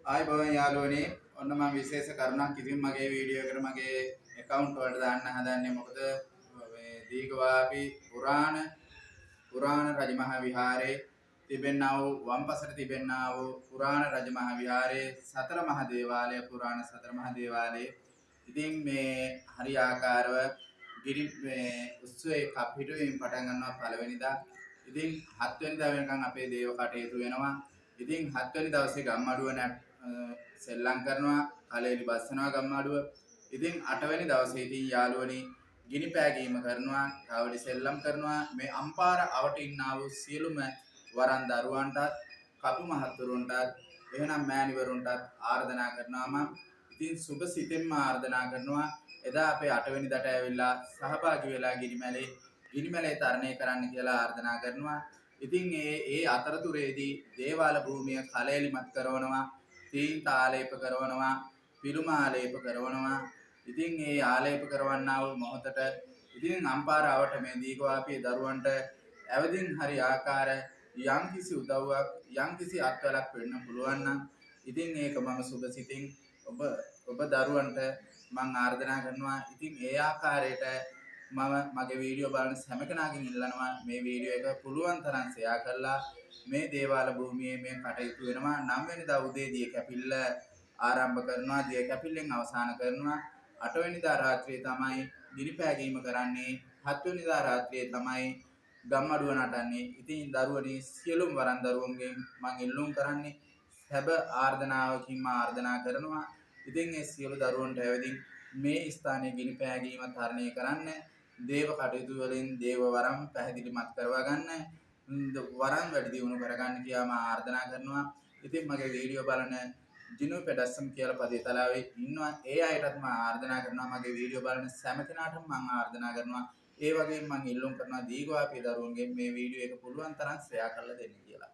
ආයුබෝවන් යාළුවනේ. ඔන්න මම විශේෂ කරුණක් ඉතින් මගේ වීඩියෝ එකට මගේ ඇකවුන්ට් වලට දාන්න හදන්නේ. මොකද මේ දීඝවාපි පුරාණ පුරාණ රජමහා විහාරයේ තිබෙනා වූ වම් පසට තිබෙනා වූ පුරාණ රජමහා විහාරයේ සතර මහා දේවාලය, පුරාණ සතර මහා දේවාලයේ ඉතින් මේ හරි ආකාරව ගිරි මේ උත්සවයේ කප්පිටුවීම පටන් ගන්නවා පළවෙනිදා. ඉතින් හත්වෙනිදා වෙනකන් අපේ දේව කටයුතු වෙනවා. ඉතින් හත්වෙනි දවසේ ගම්මඩුව සෙල්ලම් කරනවා, කලෙලි බස්සනවා ගම්මඩුව. ඉතින් අටවෙනි දවසේ ඉතින් යාළුවනි ගිනි පෑගීම කරනවා, කාවඩි සෙල්ලම් කරනවා. මේ අම්පාර අවට ඉන්නා වූ සියලුම වරන් දරුවන්ටත්, කපු මහත්වරුන්ටත්, එහෙනම් මෑණිවරුන්ටත් ආරාධනා කරනවා මම. ඉතින් සුබ සිතෙන්ම ආරාධනා කරනවා. එදා අපේ අටවෙනිදාට ඇවිල්ලා සහභාගී වෙලා ගිනිමැලේ තරණය කරන්න කියලා ආරාධනා කරනවා. ඉතින් ඒ ඒ අතරතුරේදී දේවාල භූමිය කලෙලිමත් කරනවා, තීන්ත ආලේප කරනවා, පිළුම ආලේප කරනවා. ඉතින් ඒ ආලේප කරවන්නා වූ මොහොතට ඉතින් අම්පාර අවට මේ දීඝවාපියේ දරුවන්ට ඇවදින් හරි ආකාර යම්කිසි උදව්වක් යම්කිසි අත්වලක් වෙන්න පුළුවන් නම් ඉතින් ඒක මම සුබ සිතින් ඔබ ඔබ දරුවන්ට මං ආරාධනා කරනවා. ඉතින් ඒ ආකාරයට මම මගේ වීඩියෝ බලන හැම කෙනාගෙන් ඉල්ලනවා මේ වීඩියෝ එක පුළුවන් තරම් ෂෙයා කරලා මේ දේවාල භූමියේ මේ කටයුතු වෙනවා. 9 වෙනිදා උදේ දිය කැපිල්ල ආරම්භ කරනවා, දිය කැපිල්ලෙන් අවසන් කරනවා. 8 වෙනිදා රාත්‍රියේ තමයි ගිනි පෑගීම කරන්නේ. 7 වෙනිදා රාත්‍රියේ තමයි ගම්මඩුව නටන්නේ. ඉතින් දරුවනි සියලුම වරන් දරුවන්ගෙන් මං ඉල්ලුම් කරන්නේ සැබ ආර්දනාවකින් මා ආර්දනා කරනවා. ඉතින් ඒ සියලු දරුවන්ට ඇවිදින් මේ ස්ථානයේ ගිනි පෑගීම තරණය කරන්න, දේව කටයුතු වලින් දේව වරම් පැහැදිලිමත් කරවා ගන්න, වරන් වැඩි දියුණු කරගන්න කියා මා ආර්දනා කරනවා. ඉතින් මගේ වීඩියෝ බලන ජිනු පෙඩස්සම් කියලා පදිතලාවේ ඉන්නවා. ඒ අයටත් මම ආර්දනා කරනවා. මගේ වීඩියෝ බලන සෑම කෙනාටම මම ආර්දනා කරනවා. ඒ වගේම මම ඉල්ලුම් කරනවා දීඝවාපිය දරුවන්ගෙන් මේ වීඩියෝ එක පුළුවන් තරම් ෂෙයා කරලා දෙන්න කියලා.